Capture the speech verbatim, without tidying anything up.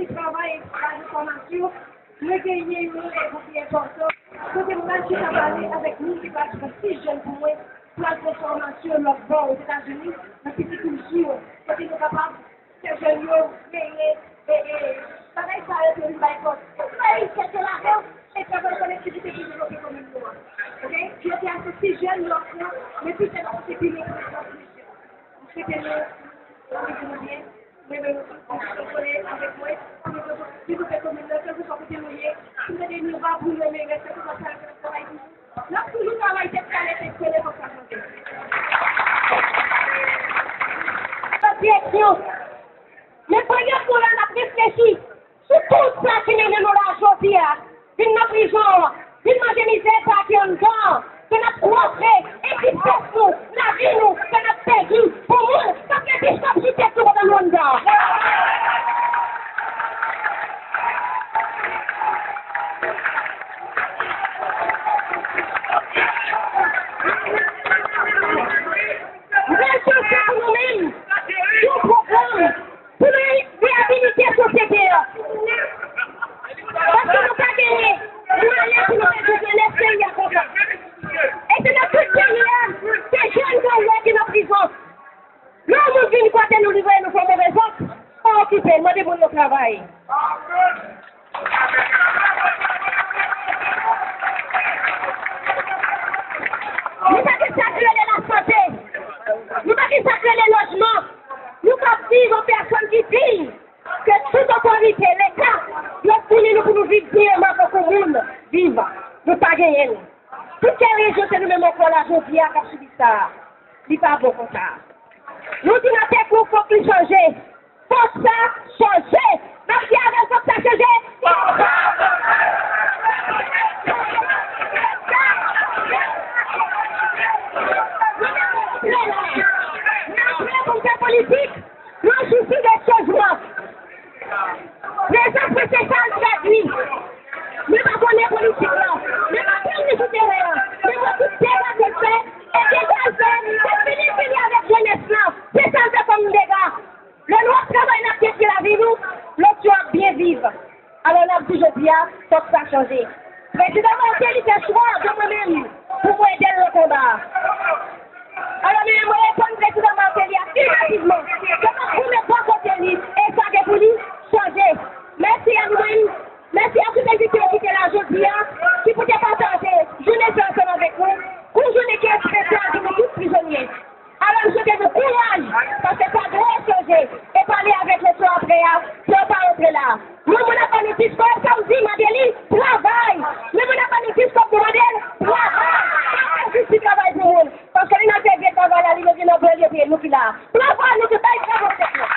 Travay, travay fòmasyon, mwen genyen yon randevou ki enpòtan, kote m pral chita pale avèk moun ki pral pran sis jèn pou mwen, pral pran fòmasyon lòt bò Ozetazini, nan Pisikolti, kote nou kapab fè jèn yo genyen, e, e, bagay sa yo ke nou bay kòb. Tout peyi chèche lajan, e fè bòn konektivite pou devlope komin nou an. Oke? Jodi a se sis jèn nou ap pran, men pitèt nou se pi lwen pou nou pran plis jèn. M swete nou, nou byen. Mwen menm, mwen, mwen, mwen, mwen, avèk mwen, pou nou devlope komin nan, kèlkeswa kote nou ye, si nou tande nou va pou nou, men rèspè pou sa, sa, sa, travay pou nou. N ap toujou travay tèt kale, tèt kole, fòk sa chanje. Direksyon. Men pandan nou la, n ap reflechi sou tout sa ki mennen nou la jodi a, vin nan prizon, vin manje mizè sa ki anndan, ke n ap kwaze egzistans nou, lavi nou, ke n ap pèdi pou moun k ap gen bichkòp sou tèt nou pandan nou anndan. Mwen chèche pou nou menm yon pwogram pou nou reyabilite sosyete a. Paske nou pa genyen mwayen pou nou pèdi jenès peyi a konsa. E se nan tout peyi a, se jèn sa yo ki nan prizon. Lè yon moun vin kote nou, li voye nou fè move zak, pa okipe l, mande moun yo travay. Nou pa gen sa k rele lasante. Nou pa gen sa k rele lojman. Nou p ap viv an pèsòn ki diy ke tout otorite, Leta, yo founi nou pou nou viv diyeman tankou moun viv. Nou pa genyen l. Tout kèl rejyon se nou menm ankò la jodi a k ap sibi sa. Li pa bon konsa. Nou di nan tèt nou fòk li chanje. Fòk sa chanje. N ap di avè l fòk sa chanje. Fòk sa chanje. N ap prè pou n fè politik. Nan sousi de chanjman. Prezans mwen se sa l tradui. Mwen pa konnen politik lan. Men m ap pran li sou teren an. Men mwen tout dega ke l fè, e dega l fè, se fini fini avèk jenès lan. Se sa l fè kòm dega. Lè nou ap travay, n ap detwi lavi nou, lòt yo ap byen viv. Alò, n ap di jodi a, fòk sa chanje. Prezidan Martelly fè chwa de mwen menm pou mwen ede l nan konba a. Alò, men mwen reponn prezidan Martelly a imedyatman ke m ap goumen bò kote li e sa gen pou li chanje. Mèsi a nou menm. Mèsi a tout envite yo ki te la jodi a, ki pou te pataje jounen sa ansanm avèk nou, yon jounen ki espesyal pou nou tout prizonye. Alò, m swete nou kouraj, paske sa dwe chanje. E pale avèk lektè apre a, pou yo pa rantre la. Yon moun ap ban nou diskò, sa m di, mande li, travay. Yon moun ap ban nou diskò, pou mande l, travay. Pa fè jis ti travay pou moun. Paske li nan te vye travay la, li vin nan banlye, nou ki la. Travay, nou ki bay travay tèt nou.